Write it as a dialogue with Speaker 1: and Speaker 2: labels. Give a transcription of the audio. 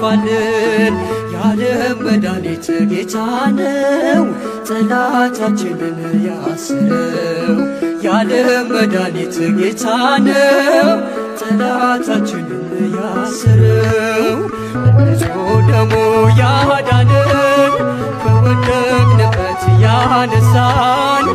Speaker 1: እናልፋለን። የዓለም መድኃኒት ጌታ ነው፣ ጠላታችንን ያስረው። የዓለም መድኃኒት ጌታ ነው፣ ጠላታችንን ያስረው። በንጹሕ ደሙ ያዳነን፣ ከወደቅንበት ያነሳን።